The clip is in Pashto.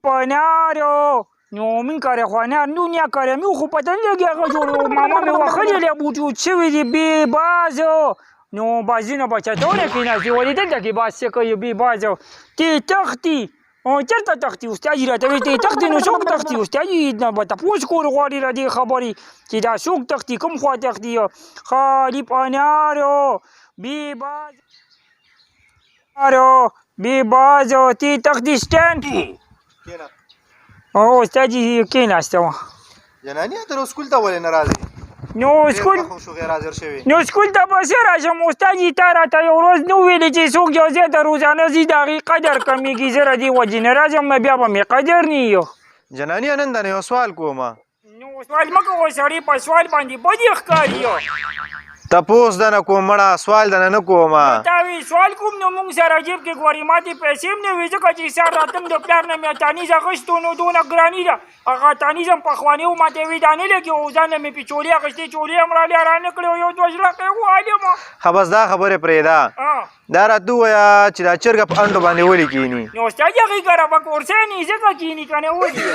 پنارو نو مونږ کره خو انار نو نیا کره مې خو پته نه لګي هغه جوړ ماما مې وهلی دی بوټي وچ شوي دي بې بازه نو بازونه به چاته ونه کښېناستي ولې دلته کې باز څه کوي بې بازه تی تښتي چېرته تښتي استاد راته وایي تی تښتي نو څوک تښتي استاد نه به تپوس کول غواړي له دې خبرې چې دا څوک تښتي کوم خوا تښتي خالي په انارو بې باز ارو بی باز او تی تختی سټاند کېنه او استاد جی کېناسته وه. جنانیه ته سکول ته ولې نه راځې؟ نو سکول شو غیر حاضر شوی. نو سکول ته به څه راشم استاد جی تا راته یو ورځ نو ویلې چې څوک یو ځای ته روزانه ځي د هغې قدر کمېږي، زه له دې وجې نه راځم بیا به مې قدر نه یو. جنانیه نن درنه یو سوال کوم. نو سوال مه کوه سړی په سوال باندې بدې ښکاري. تپوس دنه کوم مړه سوال دنه نه کوم. تا وی سوال کوم نو مونږ سره جیب کې ګوري ماتې پیسې هم نه وي ځکه چې سهار راتم د پلار نه مې تانیز اخیستو نو دونه ګراني ده هغه تانیز هم پخوانی و ماته وی دا نه لګي او ځان له مې پې چولې اخیستې چولې هم رالې رانه کړې او یو دوه ژړقې ووهلم. ښه بس دا خبرې پرېږده دا راته ووایه چې دا چرګه په انډو باندې ولې کینی؟ نو استاد هغې کره به کورسه نی ځکه کینی که نه ولې.